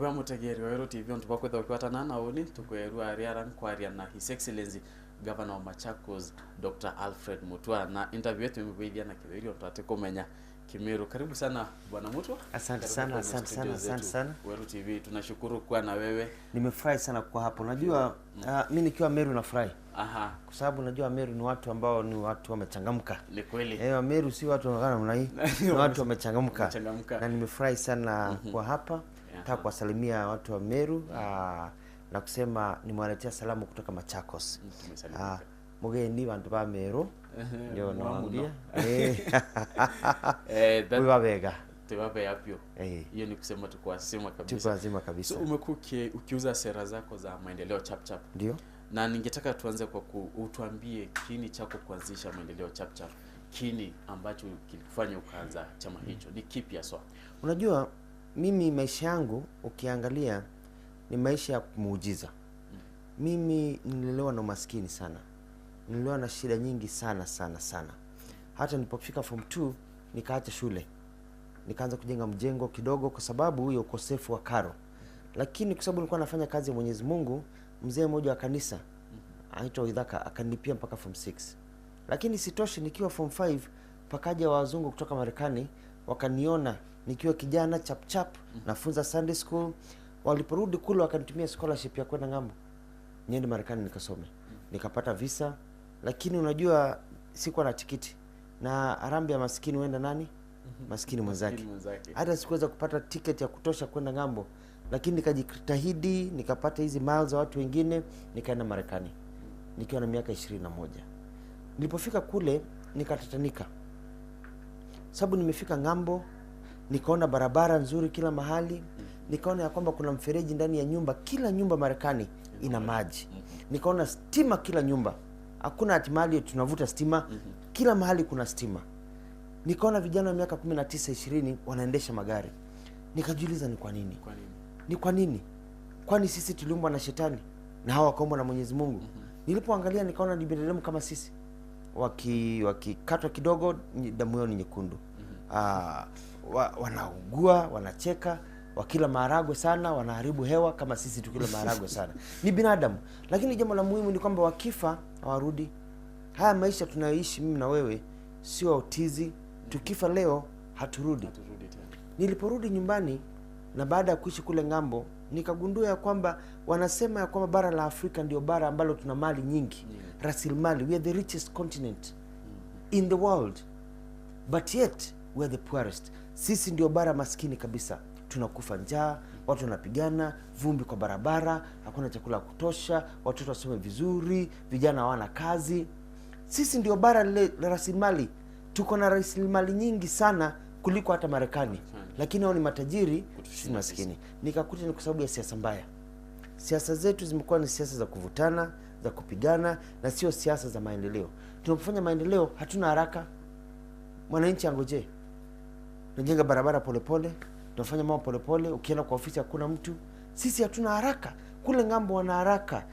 Ewa mutegeri wa Ero TV ontu bakwetha ukiwatana na uni tukwerua riaran kwaria na His Excellency Governor wa Machakos Dr. Alfred Mutua, na interview yetu imebaidia na Kithwiri otate kumenya Kimiru. Karibu sana Bwana Mutua. Asante sana, asante sana, asante sana. Weru TV tunashukuru kuwa na wewe. Nimefurahi sana kuwa hapo. Unajua mimi nikiwa Meru nafurahi. Aha. Kwa sababu najua Meru ni watu ambao ni watu wamechangamka. Ni kweli. Meru si watu wanakaa namna hii. Ni watu wamechangamka. Na nimefurahi sana kuwa hapa. Nataka kuwasalimia watu wa Meru na kusema nimewaletea salamu kutoka Machakos. Mugeni bantu ba Meru. Ndio nawaambia. Wabega. Tuwape apyo. Hiyo ni kusema tuko wazima kabisa. Tuko wazima kabisa. So umekuwa ukiuza sera zako za maendeleo chap chap. Ndio. Na ningetaka tuanze kwa utuambie kiini chako kuanzisha maendeleo chap chap. Kiini ambacho kilikufanya ukaanza chama hicho ni kipi haswa? Unajua mimi maisha yangu ukiangalia ni maisha ya muujiza. Mimi nililelewa na umaskini sana. Nililelewa na shida nyingi sana sana sana. Hata nilipofika form 2 nikaacha shule. Nikaanza kujenga mjengo kidogo kwa sababu ya ukosefu wa karo. Lakini kwa sababu nilikuwa nafanya kazi ya Mwenyezi Mungu, mzee mmoja wa kanisa anaitwa Idhaka akanilipia mpaka form 6. Lakini sitoshi, nikiwa form 5 pakaja wazungu kutoka Marekani wakaniona nikiwa kijana chap chap nafunza Sunday school. Waliporudi kule wakanitumia scholarship ya kwenda ng'ambo. Niende Marekani nikasome. Nikapata visa, lakini unajua sikuwa na tikiti. Na harambee ya maskini huenda nani? Maskini mwenzake. Hata sikuweza kupata tiketi ya kutosha kwenda ng'ambo, lakini nikajitahidi, nikapata hizi miles za watu wengine, nikaenda Marekani nikiwa na miaka 21. Nilipofika kule nikatatanika. Sababu nimefika ng'ambo, nikaona barabara nzuri kila mahali, nikaona ya kwamba kuna mfereji ndani ya nyumba, kila nyumba Marekani ina maji. Nikaona stima kila nyumba. Hakuna ati mahali tunavuta stima, kila mahali kuna stima. Nikaona vijana wa miaka 19, 20 wanaendesha magari. Nikajiuliza ni kwa nini? Kwa nini? Ni kwa nini? Kwani sisi tuliumbwa na shetani na hawa wakaumbwa na Mwenyezi Mungu? Nilipoangalia nikaona ni binadamu kama sisi. Wakikatwa kidogo damu yao ni nyekundu. Wanaugua, wanacheka, wakila maharagwe sana, wanaharibu hewa kama sisi tukila maharagwe sana. Ni binadamu. Lakini jambo la muhimu ni kwamba wakifa hawarudi. Haya maisha tunayoishi mimi na wewe sio tizi. Tukifa leo haturudi. Haturudi tena. Niliporudi nyumbani na baada ya kuishi kule ng'ambo, nikagundua ya kwamba wanasema ya kwamba bara la Afrika ndio bara ambalo tuna mali nyingi, rasilimali. We are the richest continent in the world, but yet we are the poorest. Sisi ndio bara maskini kabisa. Tunakufa njaa, watu wanapigana, vumbi kwa barabara, hakuna chakula kutosha, watoto wasome vizuri, vijana hawana kazi. Sisi ndio bara lile la rasilimali. Tuko na rasilimali nyingi sana kuliko hata Marekani. Lakini hao ni matajiri, sisi maskini. Nikakuta ni kwa sababu ya siasa mbaya. Siasa zetu zimekuwa ni siasa za kuvutana, za kupigana, na sio siasa za maendeleo. Tunapofanya maendeleo hatuna haraka. Mwananchi angoje. Tunajenga barabara polepole, tunafanya mambo polepole, ukienda kwa ofisi hakuna mtu. Sisi hatuna haraka. Kule ng'ambo wana haraka.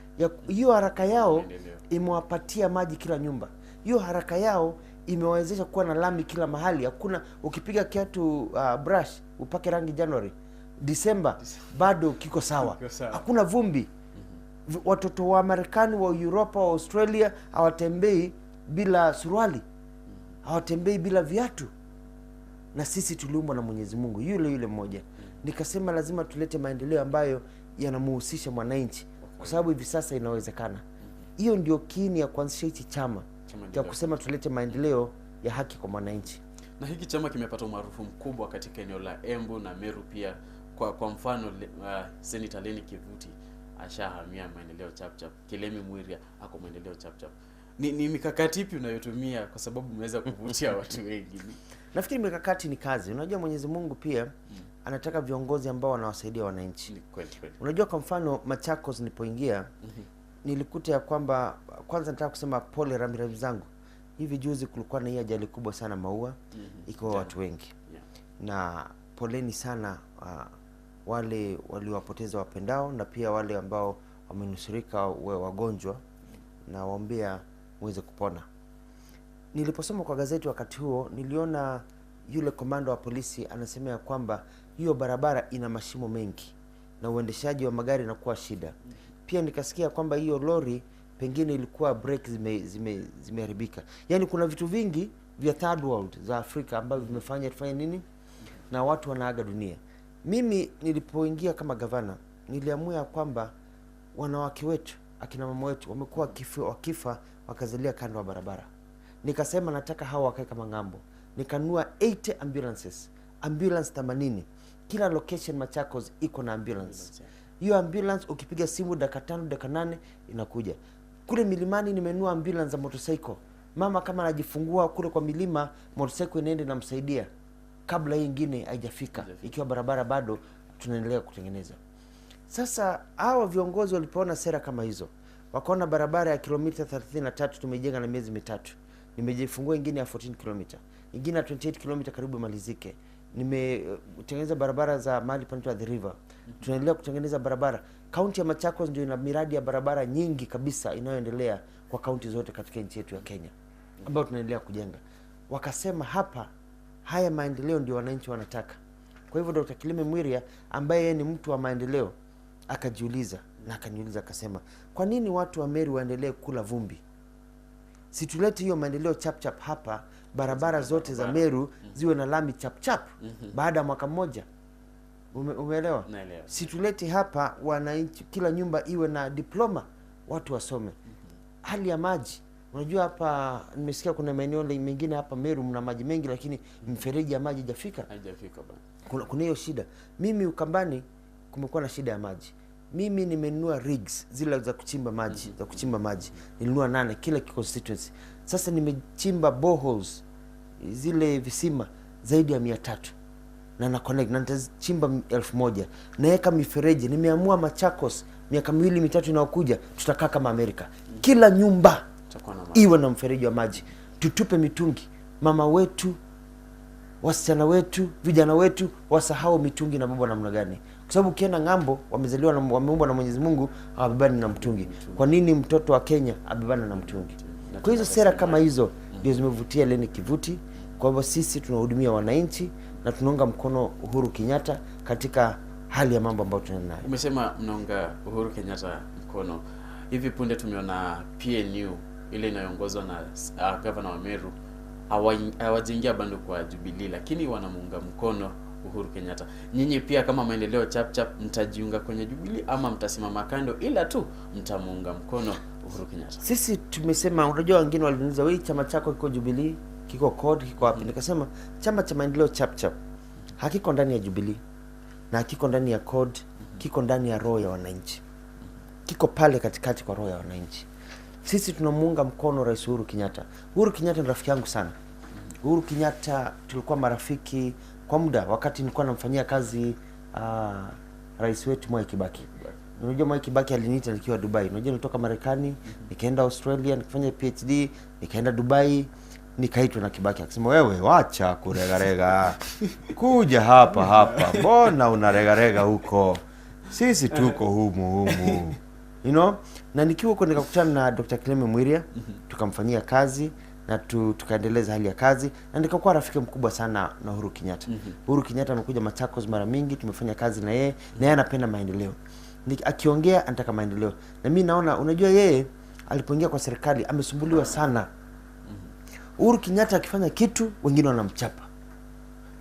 Hiyo haraka yao imewapatia maji kila nyumba. Hiyo haraka yao imewawezesha kuwa na lami kila mahali. Hakuna ukipiga kiatu brush upake rangi January, December bado kiko sawa. Hakuna vumbi. Watoto wa Marekani, wa Europa, wa Australia hawatembei bila suruali. Hawatembei bila viatu. Na sisi tuliumbwa na Mwenyezi Mungu yule yule mmoja. Nikasema lazima tulete maendeleo ambayo yanamuhusisha mwananchi, kwa sababu hivi sasa inawezekana. Hiyo ndio kiini ya kuanzisha hichi chama cha kusema tulete maendeleo ya haki kwa mwananchi. Na hiki chama kimepata umaarufu mkubwa katika eneo la Embu na Meru pia. Kwa mfano Senator Lenny Kivuti ashahamia maendeleo chap chap, Kilemi Mwiria ako maendeleo chap chap. Ni mikakati ipi unayotumia kwa sababu umeweza kuvutia watu wengi? Nafikiri mikakati ni kazi. Unajua Mwenyezi Mungu pia anataka viongozi ambao wanawasaidia wananchi. Kweli kweli. Unajua kwa mfano Machakos nilipoingia nilikuta ya kwamba, kwanza nataka kusema pole rambirambi zangu. Hivi juzi kulikuwa na hii ajali kubwa sana Maua, ikawa watu wengi. Na poleni sana wale waliowapoteza wapendao na pia wale ambao wamenusurika wagonjwa, na waombea muweze kupona. Niliposoma kwa gazeti wakati huo niliona yule komando wa polisi anasema ya kwamba hiyo barabara ina mashimo mengi. na uendeshaji wa magari inakuwa shida. Pia nikasikia kwamba hiyo lori pengine ilikuwa brake zimeharibika. Yaani kuna vitu vingi vya third world za Afrika ambavyo vimefanya tufanye nini na watu wanaaga dunia. Mimi nilipoingia kama gavana niliamua ya kwamba wanawake wetu, akina mama wetu wamekuwa wakifa wakazalia kando ya barabara. Nikasema nataka hawa wakae kama ng'ambo. Nikanunua 80 ambulances, ambulance 80. Kila location Machakos iko na ambulance. Hiyo ambulance ukipiga simu dakika 5 dakika 8 inakuja. Kule milimani nimenunua ambulance za motorcycle. Mama kama anajifungua kule kwa milima, motorcycle inaenda inamsaidia kabla hii ingine haijafika, ikiwa barabara bado tunaendelea kutengeneza. Sasa hawa viongozi walipoona sera kama hizo, wakaona barabara ya kilomita 33 tumejenga na miezi mitatu, nimejifungua ingine ya 14 kilomita, ingine ya 28 kilomita karibu imalizike, nimetengeneza barabara za mahali panaitwa The River, tunaendelea kutengeneza barabara. Kaunti ya Machakos ndio ina miradi ya barabara nyingi kabisa inayoendelea kwa kaunti zote katika nchi yetu ya Kenya, ambayo tunaendelea kujenga. Wakasema hapa haya maendeleo ndio wananchi wanataka. Kwa hivyo Dr. Kilemi Mwiria ambaye yeye ni mtu wa maendeleo akajiuliza na akaniuliza akasema, kwa nini watu wa Meru waendelee kula vumbi? Si tulete hiyo maendeleo chap chap hapa, barabara zote za Meru ziwe na lami chap chap baada ya mwaka mmoja. Umeelewa? Naelewa. Si tulete hapa wananchi, kila nyumba iwe na diploma, watu wasome. Hali ya maji, unajua hapa nimesikia kuna maeneo mengine hapa Meru mna maji mengi, lakini mfereji ya maji haijafika. Haijafika bana. Kuna hiyo shida. Mimi Ukambani kumekuwa na shida ya maji. Mimi nimenunua rigs zile za kuchimba maji, za kuchimba maji. Nilinunua 8 kila constituency. Sasa nimechimba boreholes, zile visima zaidi ya 300. Na na connect na nitachimba 1000. Naweka mifereji. Nimeamua Machakos miaka 2 3 inayokuja tutakaa kama Amerika. Kila nyumba iwe na mfereji wa maji. Tutupe mitungi. Mama wetu, wasichana wetu, vijana wetu wasahau mitungi na mambo namna gani. Kwa sababu ukienda ng'ambo wamezaliwa na wameumbwa na Mwenyezi Mungu, hawabebani na mtungi. Kwa nini mtoto wa Kenya abebane na mtungi? Kwa hizo sera kama hizo ndio zimevutia Lenny Kivuti. Kwa hivyo sisi tunahudumia wananchi na tunaunga mkono Uhuru Kenyatta katika hali ya mambo ambayo tunayo. Umesema mnaunga Uhuru Kenyatta mkono. Hivi punde tumeona PNU ile inayoongozwa na governor wa Meru hawajaingia bado kwa Jubilee, lakini wanamuunga mkono Uhuru Kenyatta. Nyinyi pia kama Maendeleo Chap Chap mtajiunga kwenye Jubilee ama mtasimama kando ila tu mtamuunga mkono Uhuru Kenyatta? Sisi tumesema, unajua wengine waliniuliza, wewe chama chako kiko Jubilee, kiko CORD, kiko wapi? Nikasema chama cha Maendeleo Chap Chap hakiko ndani ya Jubilee na hakiko ndani ya CORD, kiko ndani ya roho ya wananchi. Kiko pale katikati kwa roho ya wananchi. Sisi tunamuunga mkono Rais Uhuru Kenyatta. Uhuru Kenyatta ni rafiki yangu sana. Uhuru Kenyatta tulikuwa marafiki kwa muda wakati nilikuwa namfanyia kazi rais wetu Mwai Kibaki. Unajua Mwai Kibaki aliniita nikiwa Dubai. Unajua nilitoka Marekani, nikaenda Australia, nikafanya PhD, nikaenda Dubai, nikaitwa na Kibaki akasema, wewe wacha kuregarega. Kuja hapa hapa. Mbona unaregarega huko? Sisi tuko humu humu. You know? Na nikiwa huko nikakutana na Dr. Kilemi Mwiria, tukamfanyia kazi na tukaendeleza hali ya kazi na nikakuwa rafiki mkubwa sana na Uhuru Kenyatta. Uhuru Kenyatta amekuja Machakos mara mingi, tumefanya kazi na yeye, na yeye anapenda maendeleo. Akiongea anataka maendeleo. Na mimi naona, unajua yeye alipoingia kwa serikali amesumbuliwa sana. Uhuru Kenyatta akifanya kitu wengine wanamchapa.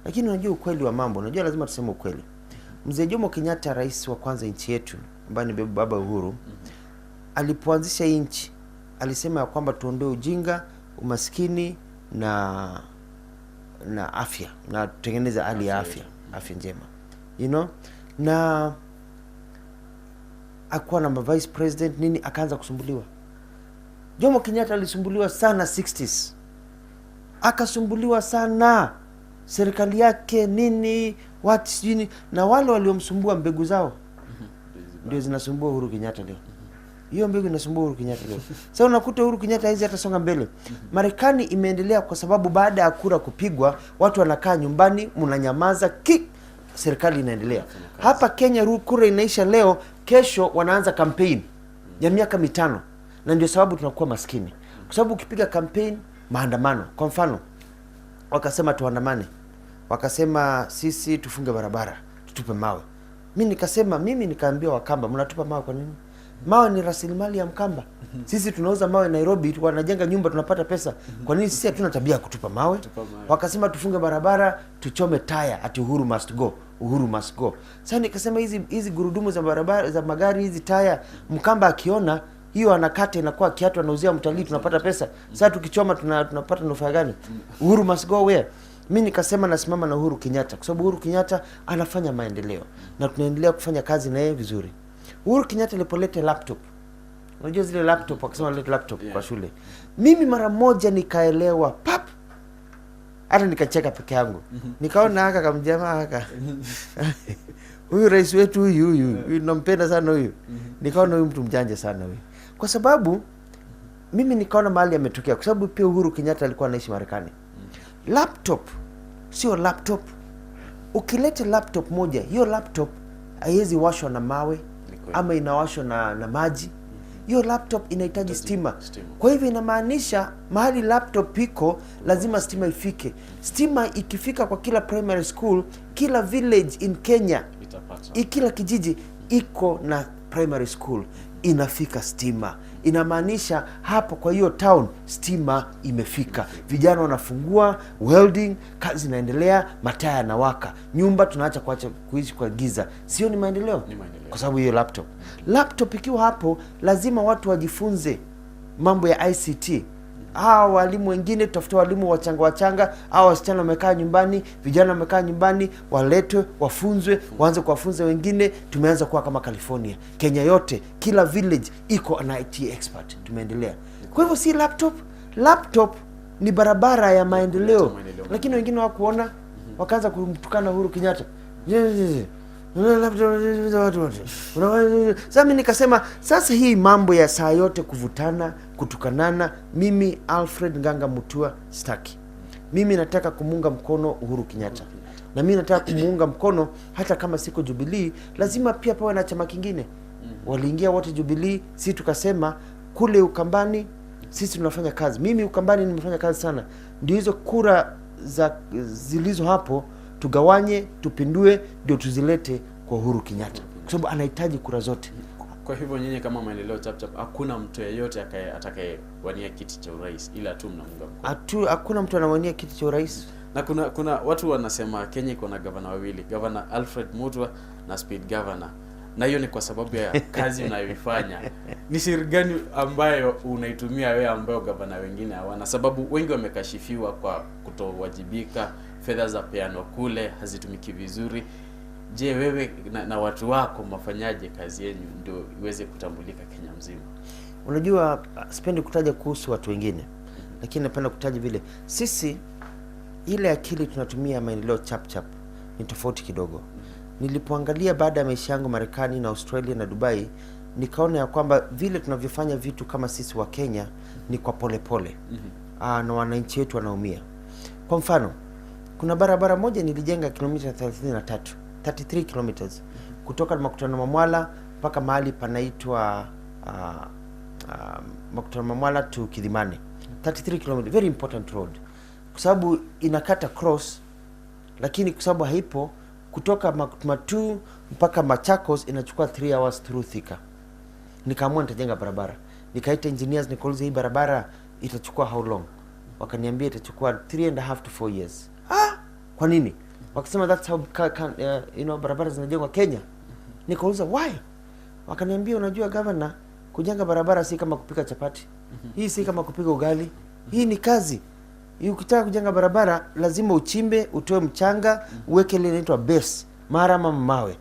Lakini unajua ukweli wa mambo, unajua lazima tuseme ukweli. Mzee Jomo Kenyatta, rais wa kwanza nchi yetu, ambaye ni baba Uhuru, alipoanzisha hii nchi alisema ya kwamba tuondoe ujinga, umaskini na afya, na tutengeneze hali ya afya, afya njema. You know? Na akuwa na vice president nini, akaanza kusumbuliwa. Jomo Kenyatta alisumbuliwa sana 60s. Akasumbuliwa sana serikali yake nini, watu sijui nini, na wale waliomsumbua mbegu zao ndio zinasumbua Uhuru Kenyatta leo. Hiyo mbegu inasumbua Uhuru Kenyatta leo. Sasa unakuta Uhuru Kenyatta haizi hata songa mbele. Marekani imeendelea kwa sababu baada ya kura kupigwa watu wanakaa nyumbani, mnanyamaza, serikali inaendelea. Hapa Kenya kura inaisha leo, kesho wanaanza campaign ya miaka 5. Na ndio sababu tunakuwa maskini. Kwa sababu ukipiga campaign, maandamano. Kwa mfano, wakasema tuandamane. Wakasema sisi tufunge barabara, tutupe mawe. Mi nikasema, mimi nikaambia Wakamba, mnatupa mawe kwa nini? Mawe ni rasilimali ya Mkamba. Sisi tunauza mawe Nairobi, wanajenga nyumba, tunapata pesa. Kwa nini sisi hatuna tabia ya kutupa mawe? Kutupa mawe. Wakasema tufunge barabara, tuchome taya, ati Uhuru must go, Uhuru must go. Sasa nikasema hizi gurudumu za barabara za magari, hizi taya, Mkamba akiona hiyo anakata, inakuwa kiatu, anauzia mtalii, tunapata pesa. Sasa tukichoma tunapata nufaa gani? Uhuru must go where? Mi nikasema nasimama na Uhuru Kenyatta kwa sababu Uhuru Kenyatta anafanya maendeleo na tunaendelea kufanya kazi na yeye vizuri. Uhuru Kenyatta alipoleta laptop, unajua zile laptop, wakasema lete laptop kwa shule, mimi mara moja nikaelewa pap, hata nikacheka peke yangu, nikaona haka kamjamaa haka huyu rais wetu huyu nampenda sana huyu. Nikaona huyu mtu mjanja sana huyu, kwa sababu mimi nikaona mahali ametokea, kwa sababu pia Uhuru Kenyatta alikuwa anaishi Marekani. Laptop sio laptop. Ukileta laptop moja, hiyo laptop haiwezi washwa na mawe Ni kweli. Ama inawashwa na maji. Hiyo laptop inahitaji stima. Stima. Kwa hivyo inamaanisha mahali laptop iko lazima stima ifike. Stima ikifika kwa kila primary school, kila village in Kenya, Itapata. Kila kijiji iko na primary school, inafika stima. Inamaanisha hapo kwa hiyo town stima imefika, vijana wanafungua welding, kazi inaendelea, mataa yanawaka, nyumba tunaacha kuacha kuishi kwa giza. Sio ni maendeleo? Ni maendeleo. Kwa sababu hiyo laptop ikiwa hapo, lazima watu wajifunze mambo ya ICT. Hawa walimu wengine, tutafuta walimu wachanga wachanga, hawa wasichana wamekaa nyumbani, vijana wamekaa nyumbani, waletwe, wafunzwe, waanze kuwafunza wengine. Tumeanza kuwa kama California. Kenya yote, kila village iko na IT expert. Tumeendelea. Kwa hivyo si laptop, laptop ni barabara ya maendeleo, Maendeleo. lakini wengine hawakuona, wakaanza kumtukana Uhuru Kenyatta. Sasa mimi nikasema sasa hii mambo ya saa yote kuvutana, kutukanana, mimi Alfred Nganga Mutua staki. Mimi nataka kumuunga mkono Uhuru Kenyatta, na mimi nataka kumuunga mkono hata kama siko Jubilee, lazima pia pawe na chama kingine. Waliingia wote Jubilee, si tukasema kule Ukambani sisi tunafanya kazi. Mimi Ukambani nimefanya kazi sana, ndio hizo kura za zilizo hapo tugawanye, tupindue, ndio tuzilete kwa Uhuru Kenyatta, kwa sababu anahitaji kura zote. Kwa hivyo nyinyi kama Maendeleo Chapchap, hakuna mtu yeyote atakayewania kiti cha urais, ila tu mnaunga mkono. Hakuna mtu anawania kiti cha urais. Na kuna watu wanasema Kenya iko na gavana wawili, Gavana Alfred Mutua na Speed Governor, na hiyo ni kwa sababu ya kazi unayoifanya. Ni siri gani ambayo unaitumia wewe ambayo gavana wengine hawana? Sababu wengi wamekashifiwa kwa kutowajibika, fedha za peanwa kule hazitumiki vizuri. Je, wewe na watu wako mwafanyaje kazi yenu ndio iweze kutambulika Kenya mzima? Unajua, sipendi kutaja kuhusu watu wengine, lakini napenda kutaja vile sisi, ile akili tunatumia Maendeleo Chapchap ni tofauti kidogo. Nilipoangalia baada ya maisha yangu Marekani na Australia na Dubai, nikaona ya kwamba vile tunavyofanya vitu kama sisi wa Kenya ni kwa polepole pole, na wananchi wetu wanaumia. Kwa mfano, kuna barabara moja nilijenga kilomita 33, 33 kilometers, kutoka Makutano Mamwala mpaka mahali panaitwa Makutano Mamwala to Kidhimani, 33 kilometers, very important road, kwa sababu inakata cross, lakini kwa sababu haipo kutoka Matu mpaka Machakos inachukua 3 hours through Thika. Nikaamua nitajenga barabara, nikaita engineers, nikauliza hii barabara itachukua how long? Wakaniambia itachukua 3.5 to 4 years. Ah, kwa nini? Wakasema that's how barabara zinajengwa Kenya. Nikauliza why? Wakaniambia unajua governor, kujenga barabara si kama kupika chapati, hii si kama kupika ugali, hii ni kazi. Ukitaka kujenga barabara lazima uchimbe, utoe mchanga, uweke ile inaitwa base, mara ama mawe,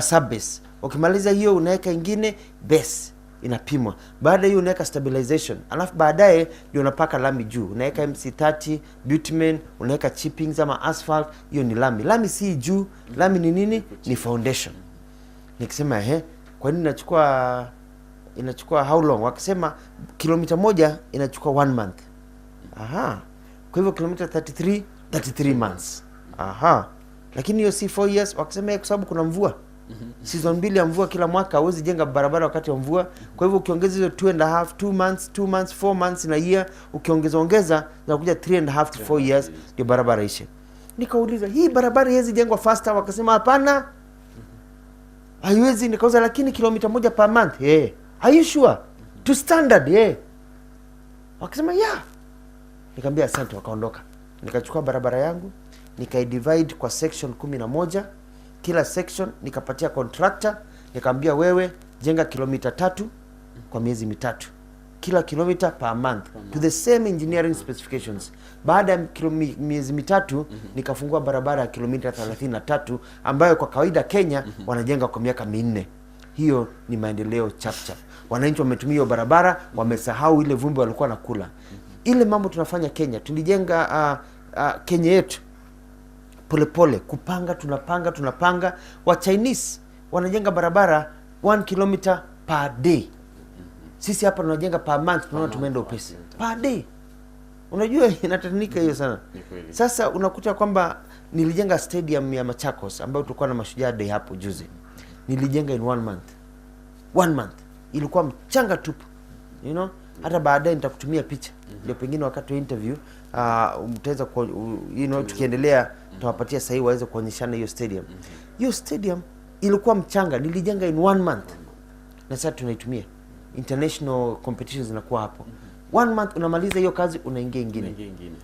sub base. Ukimaliza hiyo unaweka ingine base inapimwa. Baada hiyo unaweka stabilization, alafu baadaye ndio unapaka lami juu, unaweka MC30 bitumen, unaweka chippings ama asphalt. Hiyo ni lami. Lami si juu, lami ni nini? Ni foundation. Nikisema ehe, kwa nini inachukua how long? Wakasema kilomita moja inachukua one month. Aha, kwa hivyo kilomita 33, 33 months. Aha, lakini hiyo si 4 years? Wakasema kwa sababu kuna mvua, season mbili ya mvua kila mwaka, huwezi jenga barabara wakati wa mvua. Kwa hivyo ukiongeza hizo 2.5, 2 months, 2 months, 4 months na year, ukiongeza ongeza zinakuja 3.5 to 4 years ndio barabara ishe. Nikauliza hii barabara haiwezi jengwa faster? Wakasema hapana. Haiwezi. Nikauza, lakini kilomita 1 per month. Yeah. Are you sure? To standard, yeah. Wakasema yeah. Nikamwambia asante, wakaondoka. Nikachukua barabara yangu, nikaidivide kwa section 11. Kila section nikapatia contractor, nikamwambia wewe jenga kilomita 3 kwa miezi 3. Kila kilomita per month to the same engineering specifications. Baada ya miezi 3 nikafungua barabara ya kilomita 33 ambayo kwa kawaida Kenya wanajenga kwa miaka 4. Hiyo ni maendeleo chapchap. Wananchi wametumia hiyo barabara, wamesahau ile vumbi walikuwa nakula. Ile mambo tunafanya Kenya, tulijenga Kenya yetu polepole, kupanga, tunapanga, tunapanga. Wa Chinese wanajenga barabara 1 kilometer per day. Sisi hapa tunajenga per month, tunaona tumeenda upesi. Per day. Unajua inatatanika hiyo sana. Sasa unakuta kwamba nilijenga stadium ya Machakos ambayo tulikuwa na Mashujaa Day hapo juzi. Nilijenga in 1 month. 1 month. Ilikuwa mchanga tupu. You know? Hata baadaye nitakutumia picha. Ndio pengine wakati wa interview mtaweza you know, tukiendelea tutawapatia sahihi waweze kuonyeshana hiyo stadium. Hiyo stadium ilikuwa mchanga, nilijenga in 1 month. Na sasa tunaitumia. International competitions zinakuwa hapo. 1 month unamaliza hiyo kazi, unaingia ingine.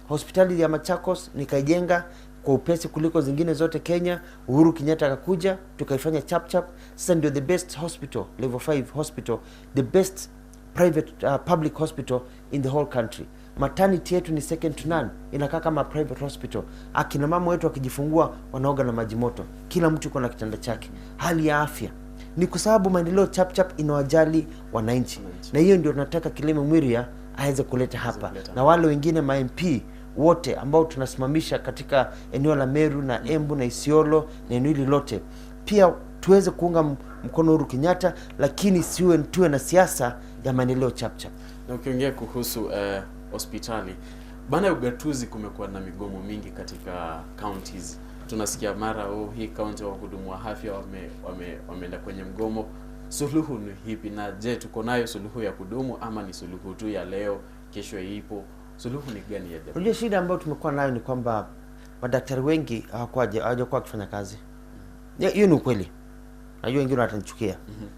Hospitali ya Machakos nikaijenga kwa upesi kuliko zingine zote Kenya. Uhuru Kenyatta akakuja, tukaifanya chap chap. Sasa ndio the best hospital, level 5 hospital, the best private public hospital in the whole country. Maternity yetu ni second to none, inakaa kama private hospital. Akina mama wetu wakijifungua wanaoga na maji moto, kila mtu yuko na kitanda chake. Hali ya afya ni kwa sababu maendeleo chap chap inawajali wananchi, na hiyo ndio tunataka Kilemi Mwiria aweze kuleta hapa, na wale wengine ma MP wote ambao tunasimamisha katika eneo la Meru na Embu na Isiolo na eneo hili lote, pia tuweze kuunga mkono Uhuru Kenyatta, lakini siwe tuwe na siasa ya maendeleo chap chap. Na ukiongea kuhusu hospitali, baada ya ugatuzi kumekuwa na migomo mingi katika counties. Tunasikia mara hii county wahudumu wa afya wameenda kwenye mgomo. Suluhu ni ipi? Na je, tuko nayo suluhu ya kudumu ama ni suluhu tu ya leo, kesho ipo? Suluhu ni gani ya jamii? Unajua shida ambayo tumekuwa nayo ni kwamba madaktari wengi hawajakuwa wakifanya kazi. Hiyo ni ukweli. Najua wengine watanichukia.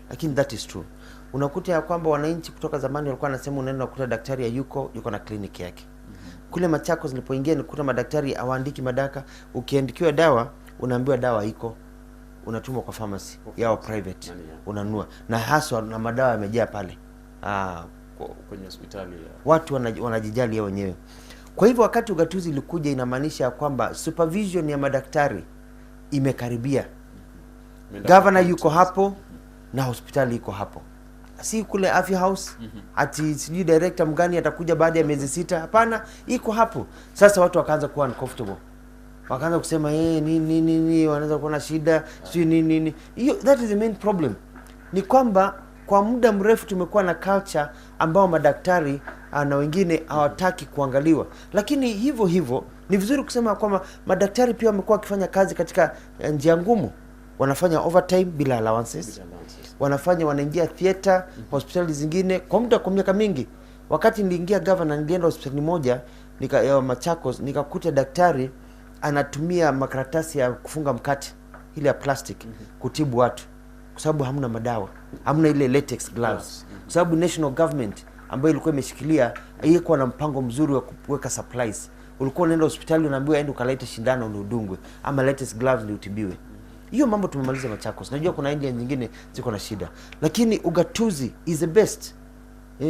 Lakini that is true. Unakuta ya kwamba wananchi kutoka zamani walikuwa wanasema unaenda kukuta daktari hayuko, yuko na kliniki yake. Kule Machakos nilipoingia nilikuta madaktari hawaandiki madaka. Ukiandikiwa dawa unaambiwa dawa iko, unatumwa kwa pharmacy yao private, unanunua, na haswa na madawa yamejaa pale kwenye hospitali. Watu wanajijali yao wenyewe. Kwa hivyo wakati ugatuzi ilikuja, inamaanisha kwamba supervision ya madaktari imekaribia. Governor yuko hapo na hospitali iko hapo, si kule Afya House ati sijui director mgani atakuja baada ya miezi 6. Hapana, iko hapo. Sasa watu wakaanza kuwa uncomfortable, wakaanza kusema nini nini, wanaanza kuona shida sijui nini nini. Hiyo, that is the main problem, ni kwamba kwa muda mrefu tumekuwa na culture ambao madaktari na wengine hawataki kuangaliwa. Lakini hivyo hivyo ni vizuri kusema kwamba madaktari pia wamekuwa wakifanya kazi katika njia ngumu. Wanafanya overtime bila allowances. Wanaingia theater, hospitali zingine kwa muda, kwa miaka mingi. Wakati niliingia governor, nilienda hospitali moja ya Machakos, nikakuta daktari anatumia makaratasi ya kufunga mkate ile ya plastic kutibu watu, kwa sababu hamna madawa, hamna ile latex gloves. Kwa sababu national government ambayo ilikuwa imeshikilia haikuwa na mpango mzuri wa kuweka supplies. Ulikuwa unaenda hospitali unaambiwa enda ukalete shindano ndio udungwe ama latex gloves ndio utibiwe. Hiyo mambo tumemaliza Machakos. Najua kuna India nyingine ziko na shida, lakini ugatuzi is the best.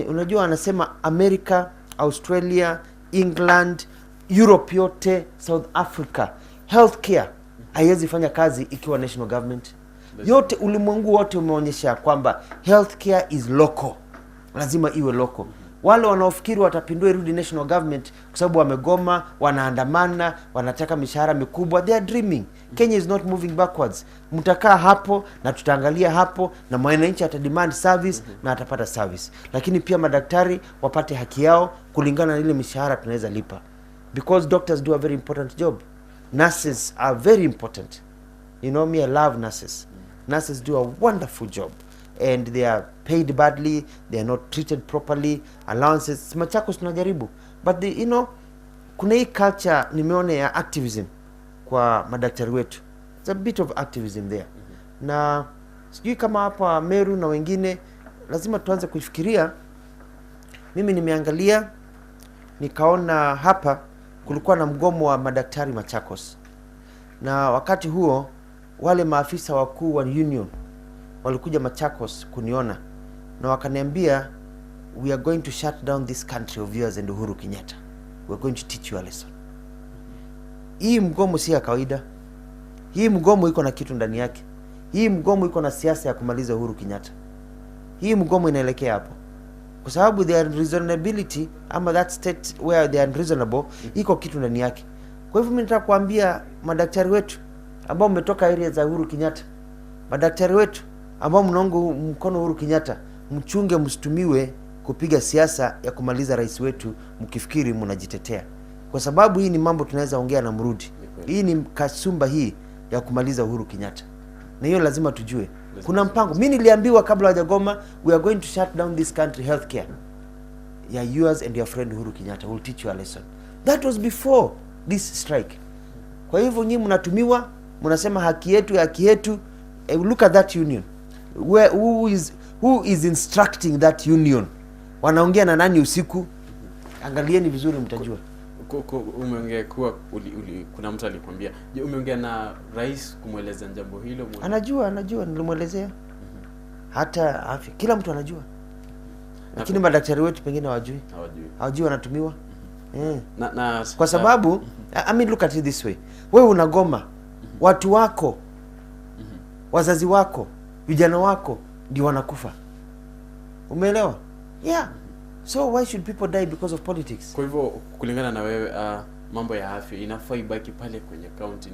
Unajua anasema America, Australia, England, Europe yote, South Africa, healthcare haiwezi fanya kazi ikiwa national government. Yote ulimwengu wote umeonyesha kwamba healthcare is local, lazima iwe local. Wale wanaofikiri watapindua irudi national government kwa sababu wamegoma, wanaandamana, wanataka mishahara mikubwa, they are dreaming. Kenya is not moving backwards. Mtakaa hapo na tutaangalia hapo, na mwananchi ata demand service na atapata service. Lakini pia madaktari wapate haki yao kulingana na ile mishahara tunaweza lipa, because doctors do a very important job. Nurses are very important. You know me, I love nurses. Nurses do a wonderful job, and they are paid badly, they are not treated properly, allowances. Machakos tunajaribu, but the, you know, kuna hii culture nimeona ya activism kwa madaktari wetu. It's a bit of activism there. Na Sijui kama hapa Meru na wengine lazima tuanze kuifikiria. Mimi nimeangalia nikaona hapa kulikuwa na mgomo wa madaktari Machakos, na wakati huo wale maafisa wakuu wa union walikuja Machakos kuniona na wakaniambia, we are going to shut down this country of yours and Uhuru Kenyatta, we are going to teach you a lesson. Hii mgomo si ya kawaida. Hii mgomo iko na kitu ndani yake. Hii mgomo iko na siasa ya kumaliza Uhuru Kenyatta. Hii mgomo inaelekea hapo, kwa sababu the unreasonability ama that state where they are unreasonable iko kitu ndani yake. Kwa hivyo mimi nataka kuambia madaktari wetu ambao mmetoka area za Uhuru Kenyatta, madaktari wetu ambao mnaunga mkono Uhuru Kenyatta, mchunge msitumiwe kupiga siasa ya kumaliza rais wetu mkifikiri mnajitetea, kwa sababu hii ni mambo tunaweza ongea na mrudi. Ni kweli. Hii ni kasumba hii ya kumaliza Uhuru Kenyatta, na hiyo lazima tujue. Kuna mpango. Mimi niliambiwa kabla hawajagoma, we are going to shut down this country healthcare ya yours and your friend Uhuru Kenyatta will teach you a lesson. That was before this strike. Kwa hivyo nyinyi mnatumiwa, mnasema haki yetu, haki yetu. Look at that union. Where, who is instructing that union? Wanaongea na nani usiku? Angalieni vizuri mtajua. Umeongea kuwa kuna mtu alikwambia. Je, umeongea na rais kumweleza jambo hilo? Anajua, nilimwelezea. Hata afya, kila mtu anajua. Lakini madaktari wetu pengine hawajui. Hawajui. Hawajui wanatumiwa. Na Kwa sababu I mean, look at it this way. Wewe unagoma, watu wako, wazazi wako, vijana wako ndio wanakufa. Umeelewa? Yeah. So why should people die because of politics? Kwa hivyo kulingana na wewe, mambo ya afya inafaa ibaki pale kwenye county,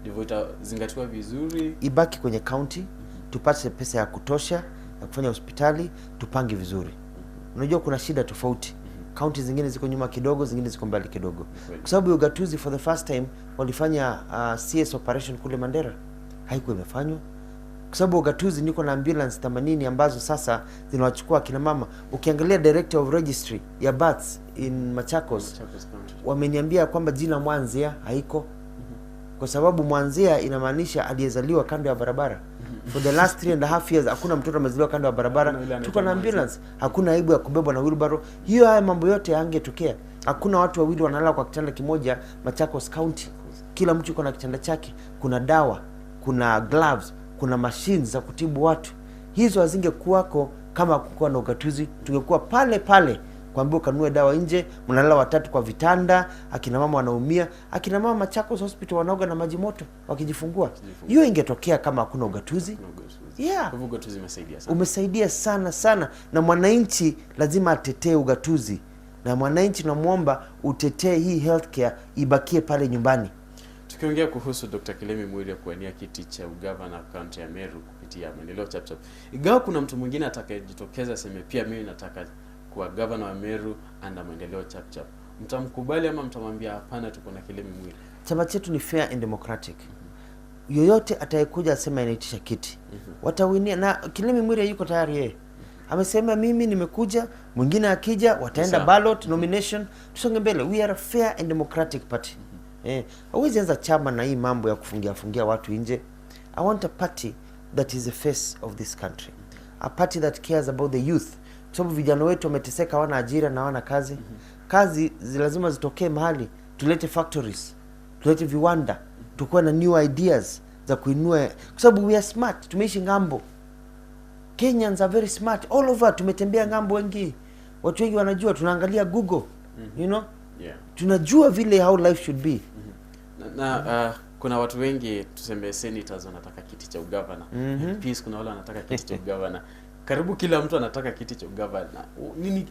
ndivyo itazingatiwa vizuri. Ibaki kwenye county, tupate pesa ya kutosha ya kufanya hospitali, tupange vizuri. Unajua kuna shida tofauti. County zingine ziko nyuma kidogo, zingine ziko mbali kidogo. Kwa sababu ugatuzi for the first time walifanya CS operation kule Mandera, haikuwa imefanywa. Kwa sababu ugatuzi niko na ambulance 80 ambazo sasa zinawachukua akina mama. Ukiangalia director of registry ya births in Machakos, Machakos County, wameniambia kwamba jina Mwanzia haiko, kwa sababu Mwanzia inamaanisha aliyezaliwa kando ya barabara. For the last 3.5 years hakuna mtoto amezaliwa kando ya barabara. Hakuna yule Tuko na anaitwa ambulance, hakuna aibu ya kubebwa na wheelbarrow. Hiyo haya mambo yote yangetokea. Hakuna watu wawili wanalala kwa kitanda kimoja Machakos County. Kila mtu yuko na kitanda chake. Kuna dawa, kuna gloves, kuna machines za kutibu watu. Hizo hazingekuwako kama kukuwa na ugatuzi. Tungekuwa pale pale kuambiwa ukanunue dawa nje, mnalala watatu kwa vitanda, akina mama wanaumia. Akina mama Machakos Hospital wanaoga na maji moto wakijifungua. Hiyo ingetokea kama hakuna ugatuzi. Hakuna ugatuzi. Yeah. Kwa hivyo ugatuzi umesaidia sana. Umesaidia sana sana, na mwananchi lazima atetee ugatuzi, na mwananchi namwomba utetee hii healthcare ibakie pale nyumbani. Tukiongea kuhusu Dr. Kilemi Mwiria kuwania kiti cha ugavana kaunti ya Meru kupitia Maendeleo Chapchap, ingawa kuna mtu mwingine atakayejitokeza aseme pia mimi nataka kuwa gavana wa Meru anda Maendeleo Chapchap, mtamkubali ama mtamwambia hapana, tuko na Kilemi Mwiria? Chama chetu ni fair and democratic. Yoyote atayekuja asema anaitisha kiti watawinia, na Kilemi Mwiria yuko tayari yeye amesema mimi nimekuja, mwingine akija wataenda Sawa. ballot nomination, tusonge mbele. We are a fair and democratic party. Hauwezi anza chama na hii mambo ya kufungia fungia watu nje. I want a party that is the face of this country, a party that cares about the youth, kwa sababu vijana wetu wameteseka, hawana ajira na hawana kazi. Kazi lazima zitokee mahali, tulete factories, tulete viwanda, tukuwe na new ideas za kuinua, kwa sababu we are smart, tumeishi ng'ambo. Kenyans are very smart all over, tumetembea ng'ambo wengi, watu wengi wanajua, tunaangalia Google, you know, tunajua vile how life should be. Na kuna watu wengi tuseme senators wanataka kiti cha ugavana, MPs kuna wale wanataka kiti cha ugavana, karibu kila mtu anataka kiti cha ugavana.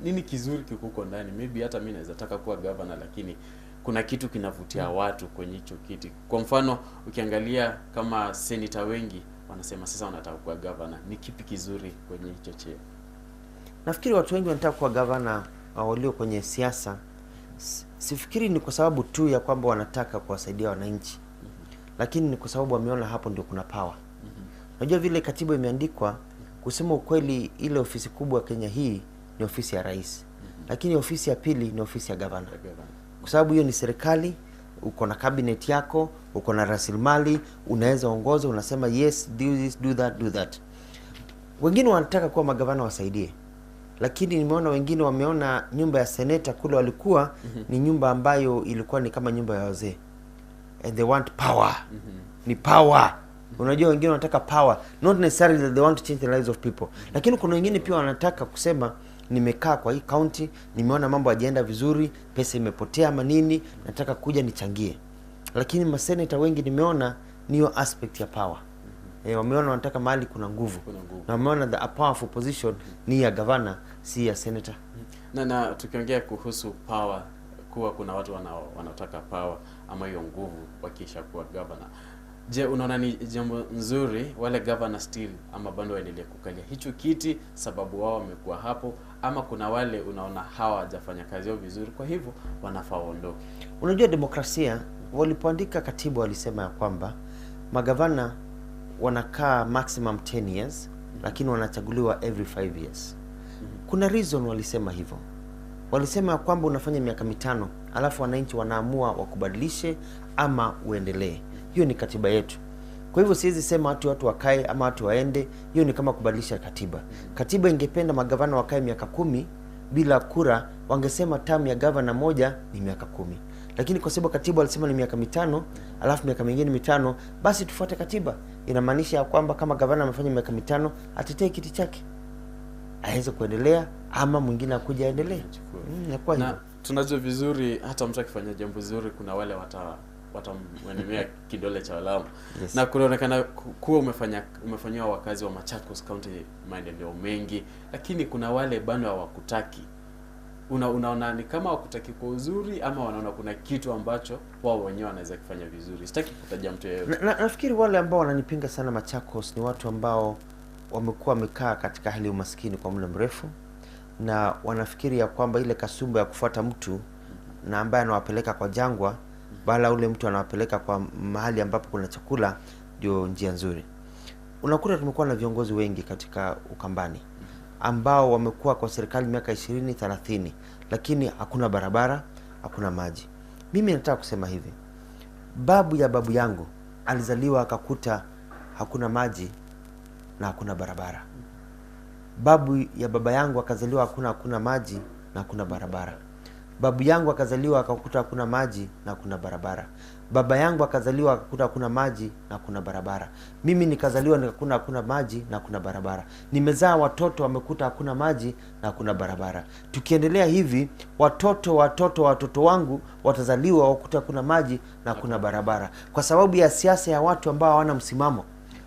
Nini kizuri kiko huko ndani? Maybe hata mimi naweza taka kuwa gavana, lakini kuna kitu kinavutia watu kwenye hicho kiti. Kwa mfano ukiangalia kama senator wengi wanasema sasa wanataka kuwa gavana, ni kipi kizuri kwenye hicho cheo? Nafikiri watu wengi wanataka kuwa gavana walio kwenye siasa. Sifikiri ni kwa sababu tu ya kwamba wanataka kuwasaidia wananchi, lakini ni kwa sababu wameona hapo ndio kuna power. Unajua vile katiba imeandikwa, kusema ukweli, ile ofisi kubwa Kenya hii ni ofisi ya rais, lakini ofisi ya pili ni ofisi ya gavana, Ya gavana. kwa sababu hiyo ni serikali. Uko na cabinet yako, uko na rasilimali, unaweza ongoza, unasema yes, do this, do that, do that. Wengine wanataka kuwa magavana wasaidie, lakini nimeona wengine wameona nyumba ya seneta kule walikuwa ni nyumba ambayo ilikuwa ni kama nyumba ya wazee, and they want power. Ni power. Unajua, wengine wanataka power, not necessarily that they want to change the lives of people, lakini kuna wengine pia wanataka kusema, nimekaa kwa hii county, nimeona mambo hajaenda vizuri, pesa imepotea ama nini, nataka kuja nichangie. Lakini maseneta wengi nimeona ni hiyo aspect ya power. Wameona wanataka mahali kuna nguvu. Kuna nguvu. Na wameona the a powerful position ni ya gavana, si ya senator. Na tukiongea kuhusu power, kuwa kuna watu wanaotaka power ama hiyo nguvu wakisha kuwa governor, je, unaona ni jambo nzuri wale governor still ama bado waendelee kukalia hicho kiti sababu wao wamekuwa hapo, ama kuna wale unaona hawa hawajafanya kazi yao vizuri, kwa hivyo wanafaa waondoke? Unajua, demokrasia, walipoandika katiba walisema ya kwamba magavana wanakaa maximum 10 years, lakini wanachaguliwa every 5 years. Kuna reason walisema hivyo. Walisema ya kwamba unafanya miaka 5, alafu wananchi wanaamua wakubadilishe ama uendelee. Hiyo ni katiba yetu. Kwa hivyo siwezi sema watu wakae ama watu waende. Hiyo ni kama kubadilisha katiba. Katiba ingependa magavana wakae miaka 10 bila kura, wangesema term ya gavana moja ni miaka 10. Lakini kwa sababu katiba walisema ni miaka 5, alafu miaka mingine 5, basi tufuate katiba. Inamaanisha ya kwamba kama gavana amefanya miaka 5, atetee kiti chake, aweze kuendelea ama mwingine akuja aendelee. Achukue. Inakuwa Na hivyo. Tunajua vizuri hata mtu akifanya jambo zuri kuna wale watamwenemea kidole cha lawama. Na kunaonekana kuwa umefanyiwa wakazi wa Machakos County maendeleo mengi, lakini kuna wale bado hawakutaki. Unaona ni kama hawakutaki kwa uzuri ama wanaona kuna kitu ambacho wao wenyewe wanaweza kufanya vizuri? Sitaki kutaja mtu yeyote. Nafikiri wale ambao wananipinga sana Machakos ni watu ambao wamekuwa wamekaa katika hali ya umaskini kwa muda mrefu, na wanafikiri ya kwamba ile kasumba ya kufuata mtu na ambaye anawapeleka kwa jangwa, bala ule mtu anawapeleka kwa mahali ambapo kuna chakula, ndio njia nzuri. Unakuta tumekuwa na viongozi wengi katika Ukambani ambao wamekuwa kwa serikali miaka 20, 30, lakini hakuna barabara, hakuna maji. Mimi nataka kusema hivi, babu ya babu yangu alizaliwa akakuta hakuna maji na hakuna barabara. Babu ya baba yangu akazaliwa hakuna maji na hakuna barabara. Babu yangu akazaliwa akakuta hakuna maji na hakuna barabara. Baba yangu akazaliwa akakuta hakuna maji na hakuna barabara. Mimi nikazaliwa nikakuta hakuna maji na hakuna barabara. Nimezaa watoto wamekuta hakuna maji na hakuna barabara. Tukiendelea hivi, watoto watoto watoto wangu watazaliwa wakuta hakuna maji na hakuna barabara, kwa sababu ya siasa ya watu ambao hawana msimamo.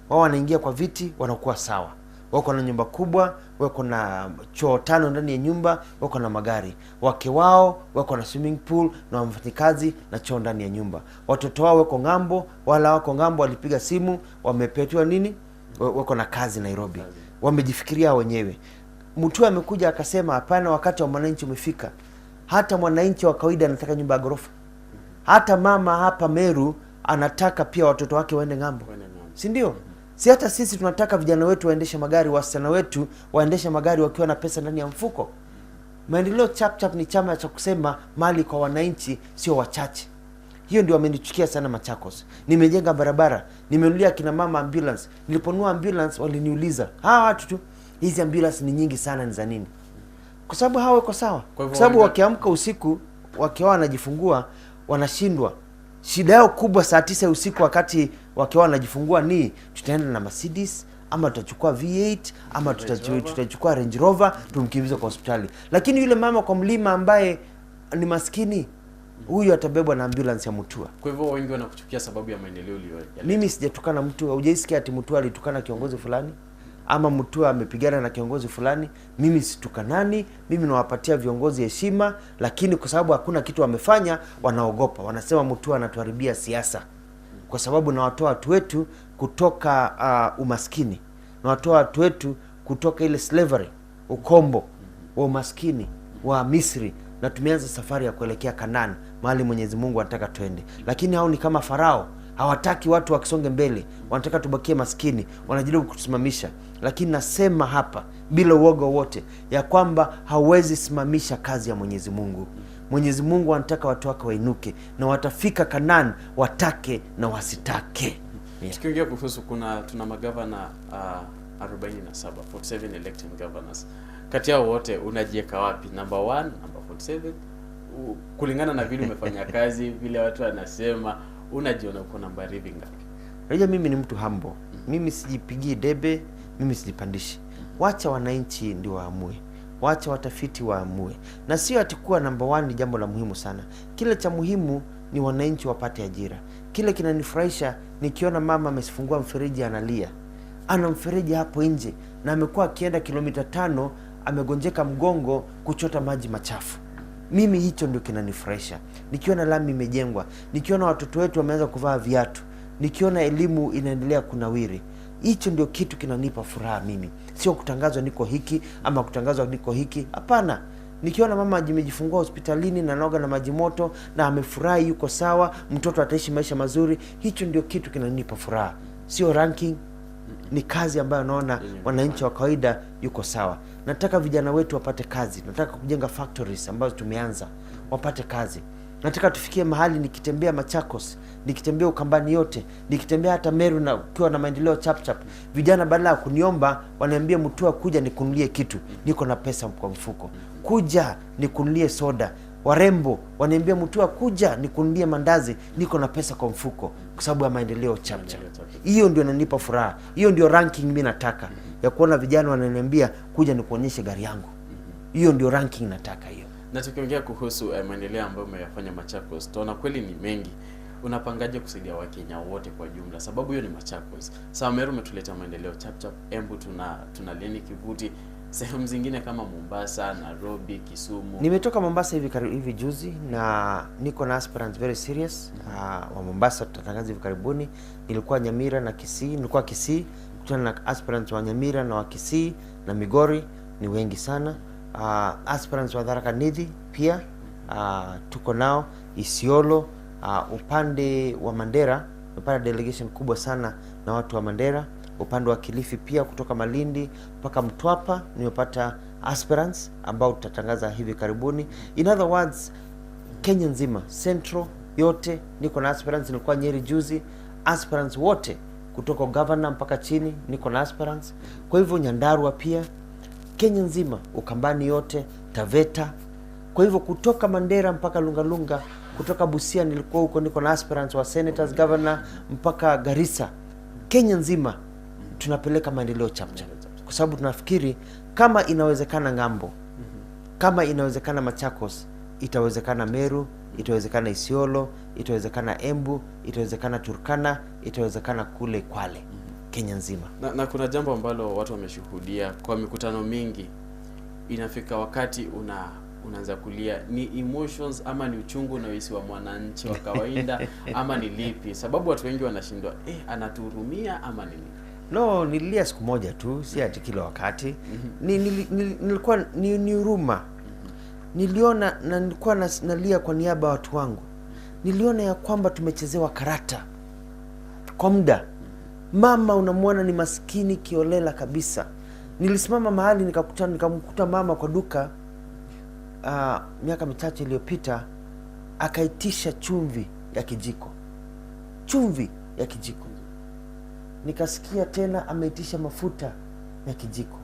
Wao wanaingia kwa viti, wanakuwa sawa, wako na nyumba kubwa, wako na choo 5 ndani ya nyumba, wako na magari, wake wao wako na swimming pool na wafanyikazi na choo ndani ya nyumba, watoto wao wako ng'ambo, wala wako ng'ambo, walipiga simu, wamepetiwa nini, wako na kazi Nairobi, wamejifikiria wenyewe. Mtu amekuja akasema hapana, wakati wa mwananchi umefika. Hata mwananchi wa kawaida anataka nyumba ya ghorofa. Hata mama hapa Meru anataka pia watoto wake waende ng'ambo, Waende ng'ambo. si ndio? Si hata sisi tunataka vijana wetu waendeshe magari, wasichana wetu waendeshe magari wakiwa na pesa ndani ya mfuko. Maendeleo Chapchap ni chama cha kusema mali kwa wananchi, sio wachache. Hiyo ndio wamenichukia sana Machakos. Nimejenga barabara, nimenunulia kina mama ambulance. Niliponunua ambulance waliniuliza, hawa watu tu, hizi ambulance ni nyingi sana, ni za nini? Kwa sababu hawa wako sawa. Kwa hivyo Kwa sababu wakiamka usiku, wakiwa wanajifungua wanashindwa. Shida yao kubwa saa 9 ya usiku wakati wakiwa wanajifungua ni tutaenda na Mercedes ama tutachukua V8 ama Range Rover. tutachukua Range Rover tumkimbize kwa hospitali. Lakini yule mama kwa mlima ambaye ni maskini, huyu atabebwa na ambulance ya Mutua. Kwa hivyo wengi wanakuchukia sababu ya maendeleo uliyoyaleta. Mimi sijatukana mtu. Hujaisikia ati Mutua alitukana kiongozi fulani ama Mutua amepigana na kiongozi fulani? Mimi situkanani, mimi nawapatia viongozi heshima, lakini kwa sababu hakuna kitu wamefanya, wanaogopa. Wanasema Mutua anatuharibia siasa, kwa sababu nawatoa watu wetu kutoka umaskini, nawatoa watu wetu kutoka ile slavery, ukombo wa umaskini wa Misri, na tumeanza safari ya kuelekea Kanaan, mahali Mwenyezi Mungu anataka twende. Lakini hao ni kama Farao, hawataki watu wakisonge mbele, wanataka tubakie maskini, wanajaribu kutusimamisha. Lakini nasema hapa bila uoga wowote ya kwamba hauwezi simamisha kazi ya Mwenyezi Mungu. Mwenyezi Mungu anataka watu wake wainuke, na watafika Kanaan, watake na wasitake. Tukiongea kuhusu tuna magavana 47, 47 elected governors. Kati yao wote unajieka wapi? Number 1, number 47? Kulingana na vile umefanya kazi, vile watu wanasema, unajiona uko namba hivi ngapi? Unajua mimi ni mtu humble. Mimi sijipigii debe, mimi sijipandishi. Wacha wananchi ndio waamue, wacha watafiti waamue, na sio ati kuwa namba one ni jambo la muhimu sana. Kile cha muhimu ni wananchi wapate ajira. Kile kinanifurahisha nikiona mama amefungua mfereji analia, ana mfereji hapo nje na amekuwa akienda kilomita 5, amegonjeka mgongo kuchota maji machafu. Mimi hicho ndio kinanifurahisha. Nikiona lami imejengwa, nikiona watoto wetu wameanza kuvaa viatu, nikiona elimu inaendelea kunawiri, hicho ndio kitu kinanipa furaha mimi. Sio kutangazwa niko hiki ama kutangazwa niko hiki, hapana. Nikiona mama amejifungua hospitalini na anaoga na maji moto na amefurahi, yuko sawa, mtoto ataishi maisha mazuri, hicho ndio kitu kinanipa furaha. Sio ranking, ni kazi ambayo naona wananchi wa kawaida yuko sawa. Nataka vijana wetu wapate kazi, nataka kujenga factories ambazo tumeanza, wapate kazi. Nataka tufikie mahali nikitembea Machakos, nikitembea Ukambani yote, nikitembea hata Meru na ukiwa na maendeleo chapchap, vijana badala ya kuniomba waniambia, Mutua, kuja nikununulie kitu, niko na pesa kwa mfuko, kuja nikununulie soda. Warembo waniambia, Mutua, kuja nikununulie mandazi, niko na pesa kwa mfuko, kwa sababu ya maendeleo chapchap. Hiyo ndio inanipa furaha, hiyo ndio ranking mimi nataka, ya kuona vijana wananiambia kuja nikuonyeshe gari yangu. Hiyo ndio ranking nataka hiyo. Na tukiongea kuhusu maendeleo ambayo umeyafanya Machakos, tunaona kweli ni mengi. Unapangaje kusaidia Wakenya wote kwa jumla? Sababu hiyo ni Machakos. Sawa, Meru umetuleta maendeleo chapchap, Embu tuna Lenny Kivuti, sehemu zingine kama Mombasa, Nairobi, Kisumu. Nimetoka Mombasa hivi juzi na niko na aspirants very serious wa Mombasa, tutatangaza hivi karibuni. Nilikuwa Nyamira na Kisii, nilikuwa Kisii kutana na aspirants wa Nyamira na wa Kisii na Migori, ni wengi sana. Aspirants wa Tharaka Nithi pia tuko nao Isiolo, upande wa Mandera nimepata delegation kubwa sana na watu wa Mandera. Upande wa Kilifi pia kutoka Malindi mpaka Mtwapa nimepata aspirants ambao tutatangaza hivi karibuni. In other words, Kenya nzima, Central yote niko na aspirants. Nilikuwa Nyeri juzi, aspirants wote kutoka governor mpaka chini niko na aspirants. Kwa hivyo Nyandarua pia, Kenya nzima, Ukambani yote, Taveta. Kwa hivyo kutoka Mandera mpaka Lungalunga, kutoka Busia nilikuwa huko, niko na aspirants wa senators, governor mpaka Garissa. Kenya nzima tunapeleka maendeleo chapchap, kwa sababu tunafikiri kama inawezekana ng'ambo, kama inawezekana Machakos, itawezekana Meru, itawezekana Isiolo, itawezekana Embu, itawezekana Turkana, itawezekana kule Kwale, Kenya nzima. Na kuna jambo ambalo watu wameshuhudia kwa mikutano mingi, inafika wakati unaanza kulia, ni emotions ama ni uchungu unaohisi wa mwananchi wa kawaida ama ni lipi? Sababu watu wengi wanashindwa, anatuhurumia ama nini? No, nililia siku moja tu, si ati kila wakati. Nilikuwa ni huruma. Niliona na nilikuwa nalia kwa niaba ya watu wangu. Niliona ya kwamba tumechezewa karata kwa muda. Mama unamwona ni maskini kiolela kabisa. Nilisimama mahali nikamkuta mama kwa duka miaka michache iliyopita, akaitisha chumvi ya kijiko. Chumvi ya kijiko. Nikasikia tena ameitisha mafuta ya kijiko.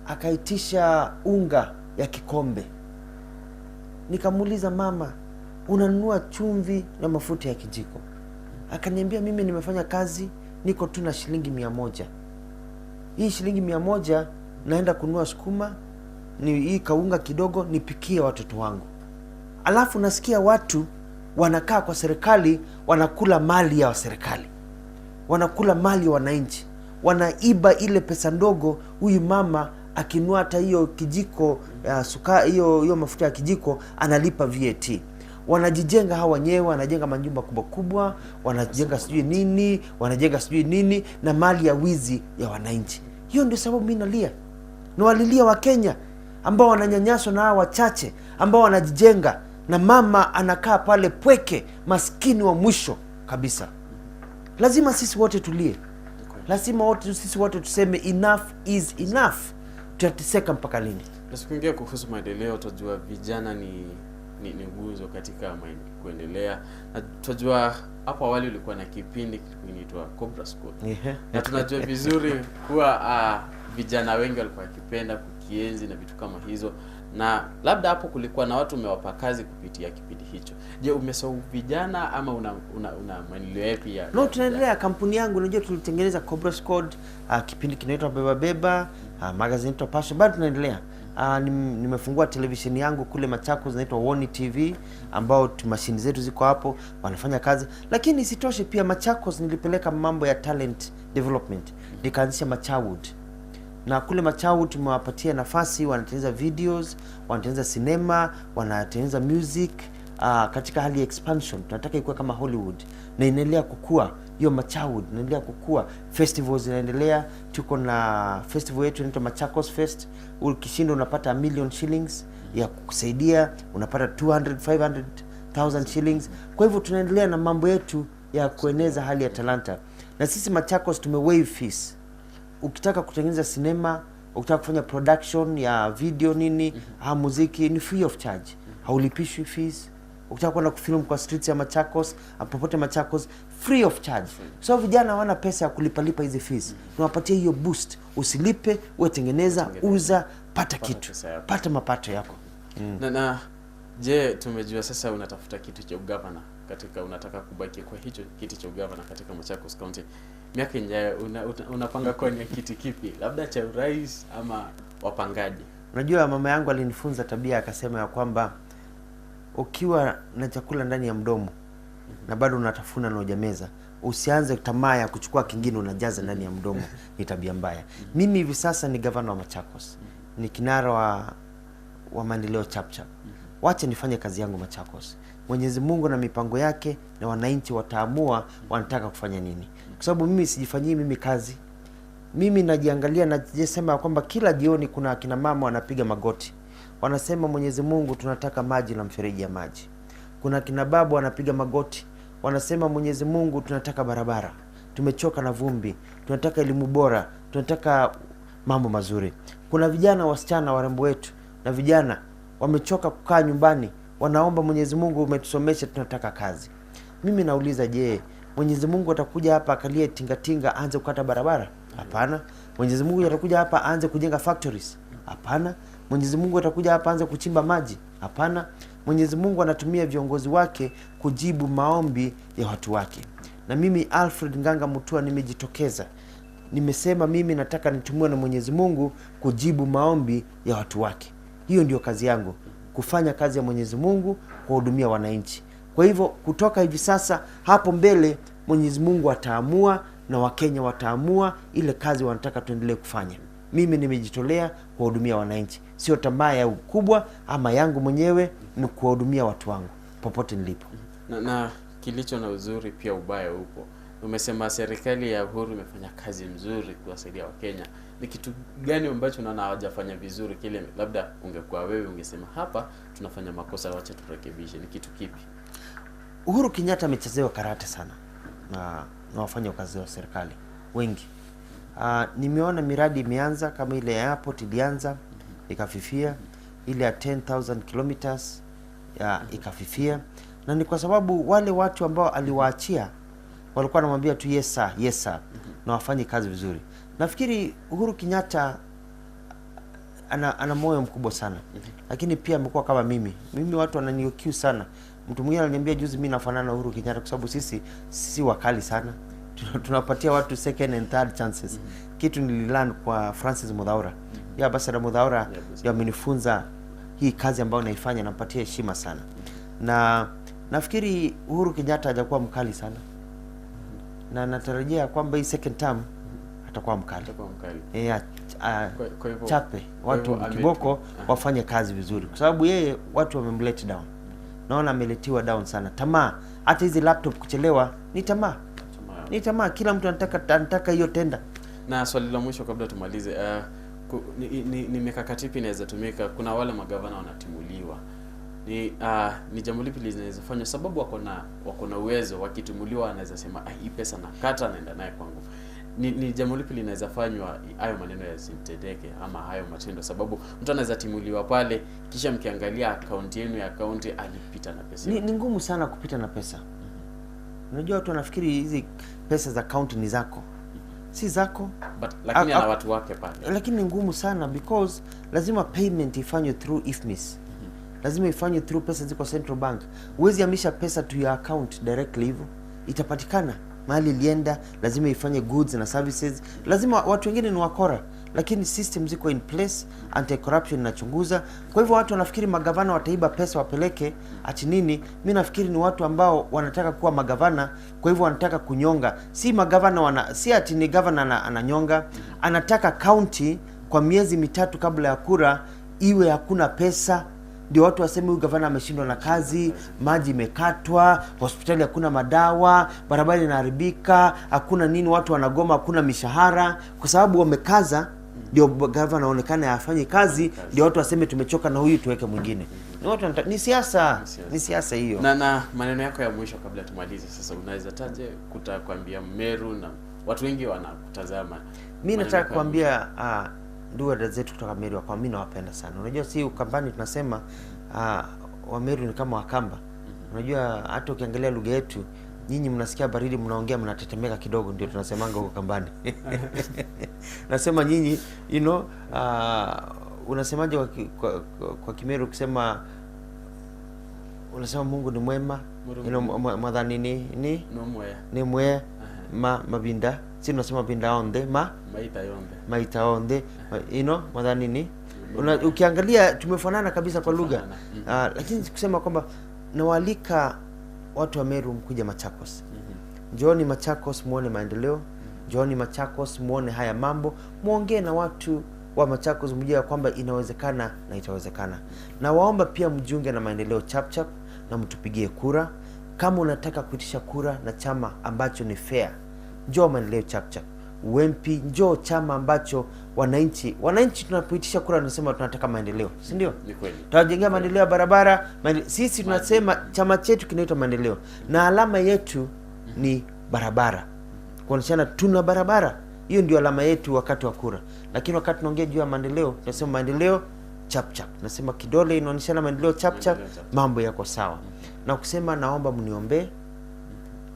Akaitisha unga ya kikombe. Nikamuuliza, mama, unanunua chumvi na mafuta ya kijiko? Akaniambia, mimi nimefanya kazi, niko tu na shilingi 100. Hii shilingi 100 naenda kununua sukuma, ni hii kaunga kidogo nipikie watoto wangu. Alafu nasikia watu wanakaa kwa serikali, wanakula mali ya serikali, wanakula mali ya wananchi, wanaiba ile pesa ndogo. Huyu mama akinunua hata hiyo kijiko ya sukari, hiyo mafuta ya kijiko analipa VAT. Wanajijenga hawa wenyewe, wanajenga majumba kubwa kubwa, wanajenga sijui nini, wanajenga sijui nini na mali ya wizi ya wananchi. Hiyo ndio sababu mimi nalia. Na walilia wa Kenya ambao wananyanyaswa na hawa wachache ambao wanajijenga, na mama anakaa pale pweke, maskini wa mwisho kabisa. Lazima sisi wote tulie. Lazima sisi wote tuseme enough is enough. Tutateseka mpaka lini? Na tukiongea kuhusu maendeleo, tutajua vijana ni ni nguzo katika kuendelea. Na tunajua hapo awali ulikuwa na kipindi kilikuwa kinaitwa Cobra School. Na tunajua vizuri kuwa vijana wengi walikuwa wakipenda kukienzi na vitu kama hizo, na labda hapo kulikuwa na watu umewapa kazi kupitia kipindi hicho. Je, umesahau vijana ama una maendeleo yapi ya? No, tunaendelea. Kampuni yangu unajua tulitengeneza Cobra Squad, kipindi kinaitwa Beba Beba, magazine inaitwa Passion, bado tunaendelea. Nimefungua televisheni yangu kule Machakos inaitwa Woni TV, ambao mashini zetu ziko hapo, wanafanya kazi. Lakini isitoshe pia Machakos nilipeleka mambo ya talent development, nikaanzisha Machawood. Na kule Machawood tumewapatia nafasi, wanatengeneza videos, wanatengeneza cinema, wanatengeneza music, katika hali ya expansion. Tunataka ikuwe kama Hollywood, na inaendelea kukua hiyo Machawood, inaendelea kukua, festivals zinaendelea. Tuko na festival yetu inaitwa Machakos Fest. Ukishinda unapata 1,000,000 shillings ya kukusaidia, unapata 200, 500,000 shillings. Kwa hivyo tunaendelea na mambo yetu ya kueneza hali ya talanta. Na sisi Machakos tume waive fees. Ukitaka kutengeneza sinema, ukitaka kufanya production ya video nini, muziki ni free of charge. Haulipishwi fees. Ukitaka kwenda kufilm kwa streets ya Machakos, popote Machakos, free of charge. So vijana hawana pesa ya kulipalipa hizi fees. Tunawapatia hiyo boost. Usilipe, wewe tengeneza, uza, pata kitu. Pata mapato yako. Na je, tumejua sasa unatafuta kitu cha ugavana katika, unataka kubaki kwa hicho kiti cha ugavana katika Machakos County. Miaka ijayo unapanga kuwania kiti kipi? Labda cha urais ama wapangaji? Unajua mama yangu alinifunza tabia, akasema ya kwamba ukiwa na chakula ndani ya mdomo na bado unatafuna na hujameza, usianze tamaa ya kuchukua kingine unajaza ndani ya mdomo, ni tabia mbaya. Mimi hivi sasa ni gavana wa Machakos, ni kinara wa maendeleo Chapchap. Wacha nifanye kazi yangu Machakos. Mwenyezi Mungu na mipango yake na wananchi wataamua wanataka kufanya nini. Kwa sababu mimi sijifanyii mimi kazi. Mimi najiangalia na najisema kwamba kila jioni kuna akina mama wanapiga magoti. Wanasema Mwenyezi Mungu tunataka maji na mfereji ya maji. Kuna kina babu wanapiga magoti. Wanasema Mwenyezi Mungu tunataka barabara. Tumechoka na vumbi. Tunataka elimu bora. Tunataka mambo mazuri. Kuna vijana wasichana warembo wetu na vijana wamechoka kukaa nyumbani, wanaomba Mwenyezi Mungu umetusomesha, tunataka kazi. Mimi nauliza, je, Mwenyezi Mungu atakuja hapa akalie tingatinga aanze kukata barabara? Hapana. Mwenyezi Mungu atakuja hapa aanze kujenga factories? Hapana. Mwenyezi Mungu atakuja hapa aanze kuchimba maji? Hapana. Mwenyezi Mungu anatumia viongozi wake kujibu maombi ya watu wake. Na mimi Alfred Nganga Mutua nimejitokeza. Nimesema mimi nataka nitumiwe na Mwenyezi Mungu kujibu maombi ya watu wake. Hiyo ndio kazi yangu, kufanya kazi ya Mwenyezi Mungu, kuhudumia wananchi. Kwa hivyo kutoka hivi sasa hapo mbele Mwenyezi Mungu ataamua na Wakenya wataamua ile kazi wanataka tuendelee kufanya. Mimi nimejitolea kuwahudumia wananchi. Sio tamaa ya ukubwa ama yangu mwenyewe, ni kuwahudumia watu wangu popote nilipo. Na kilicho na uzuri pia ubaya upo. Umesema serikali ya Uhuru imefanya kazi mzuri kuwasaidia Wakenya. Ni kitu gani ambacho unaona hawajafanya vizuri, kile labda ungekuwa wewe ungesema hapa tunafanya makosa, wacha turekebishe? Ni kitu kipi? Uhuru Kenyatta amechezewa karate sana na wafanya kazi wa serikali wengi. Nimeona miradi imeanza kama ile ya airport ilianza ikafifia, ile ya 10,000 kilometers ya ikafifia, na ni kwa sababu wale watu ambao aliwaachia walikuwa wanamwambia tu yes sir, yes sir, na wafanye kazi vizuri. Nafikiri Uhuru Kenyatta ana moyo mkubwa sana. Lakini pia amekuwa kama mimi. Mimi watu wananiukiu sana. Mtu mwingine aliniambia juzi mimi nafanana na Uhuru Kenyatta kwa sababu sisi si wakali sana. Tunapatia watu second and third chances. Kitu nililearn kwa Francis Muthaura. Ya Ambassador Muthaura ndio amenifunza hii kazi ambayo naifanya, nampatia heshima sana. Na nafikiri Uhuru Kenyatta hajakuwa mkali sana. Na natarajia kwamba hii second term atakuwa mkali. Kwa hivyo chape watu kiboko wafanye kazi vizuri, kwa sababu yeye watu wamemlet down. Naona ameletiwa down sana. Tamaa, hata hizi laptop kuchelewa ni tamaa. Ni tamaa, kila mtu anataka hiyo tenda. Na swali la mwisho kabla tumalize, ni mikakati ipi inaweza tumika? Kuna wale magavana wanatimuliwa. Ni jambo lipi linaweza fanywa? Sababu wako na uwezo, wakitimuliwa anaweza sema hii pesa nakata naenda naye kwangu. Ni jambo lipi linaweza fanywa hayo maneno yasitendeke ama hayo matendo? Sababu mtu anaweza timuliwa pale, kisha mkiangalia akaunti yenu ya kaunti alipita na pesa. Ni ngumu sana kupita na pesa. Unajua watu wanafikiri hizi pesa za kaunti ni zako, si zako. But, lakini ana watu wake pale. Lakini ni ngumu sana because lazima payment ifanywe through IFMIS. Lazima ifanywe through pesa ziko Central Bank. Huwezi hamisha pesa to your account directly hivyo, itapatikana mahali ilienda. Lazima ifanye goods na services. Lazima watu wengine ni wakora, lakini system ziko in place, anti corruption inachunguza. Kwa hivyo watu wanafikiri magavana wataiba pesa wapeleke ati nini. Mi nafikiri ni watu ambao wanataka kuwa magavana, kwa hivyo wanataka kunyonga. Si magavana si ati ni gavana ananyonga, anataka county kwa miezi mitatu kabla ya kura iwe hakuna pesa, ndio watu waseme huyu gavana ameshindwa na kazi, maji imekatwa, hospitali hakuna madawa, barabara inaharibika, hakuna nini, watu wanagoma, hakuna mishahara, kwa sababu wamekaza, ndio gavana aonekane afanye kazi, ndio watu waseme tumechoka na huyu, tuweke mwingine. Ni watu ni siasa, ni siasa hiyo. Na maneno yako ya mwisho kabla tumalize sasa, unaweza taje kutakwambia Meru na watu wengi wanakutazama? Mimi nataka kuambia ndugu dada zetu kutoka Meru kwa mimi nawapenda sana. Unajua si Ukambani tunasema Wameru ni kama Wakamba. Unajua hata ukiangalia lugha yetu, nyinyi mnasikia baridi mnaongea mnatetemeka kidogo, ndio tunasemanga huko Kambani. Nasema nyinyi you know, unasemaje kwa Kimeru kusema, unasema Mungu ni mwema, you know, mwadhani ni ni mwe ma mabinda, si tunasema binda onde ma maita yonde, maita onde, you know, mwadhani ni ukiangalia tumefanana kabisa kwa lugha. Lakini kusema kwamba nawalika watu wa Meru mkuja Machakos. Njooni Machakos muone maendeleo, njooni Machakos muone haya mambo, muongee na watu wa Machakos mjue kwamba inawezekana na itawezekana. Na waomba pia mjiunge na Maendeleo Chapchap na mtupigie kura. Kama unataka kuitisha kura na chama ambacho ni fair, njoo Maendeleo Chapchap. UMP, njoo chama ambacho wananchi tunapoitisha kura tunasema tunataka maendeleo, si ndio? Ni kweli. Tunajenga maendeleo ya barabara, sisi tunasema chama chetu kinaitwa Maendeleo na alama yetu ni barabara. Kuonyeshana tuna barabara. Hiyo ndio alama yetu wakati wa kura. Lakini wakati tunaongea juu ya maendeleo, tunasema Maendeleo Chapchap. Tunasema kidole inaonyeshana Maendeleo Chapchap, mambo yako sawa. Na kusema naomba mniombee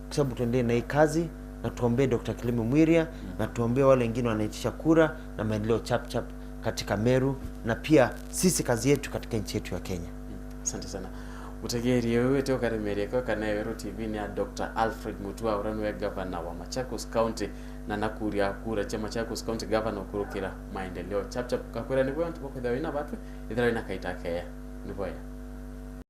kwa sababu tuendelee na hii kazi, na tuombee Dr. Kilemi Mwiria, na tuombee wale wengine wanaitisha kura na Maendeleo Chapchap katika Meru, na pia sisi kazi yetu katika nchi yetu ya Kenya. Asante sana. Utegerie wewe toka Remereko kana Meru TV ni Dr. Alfred Mutua uranwe governor wa Machakos County na nakuria kura cha Machakos County governor kurukira Maendeleo Chapchap kakwira ni bwantu bokwetha wina batu ithira wina kaitake ni boya.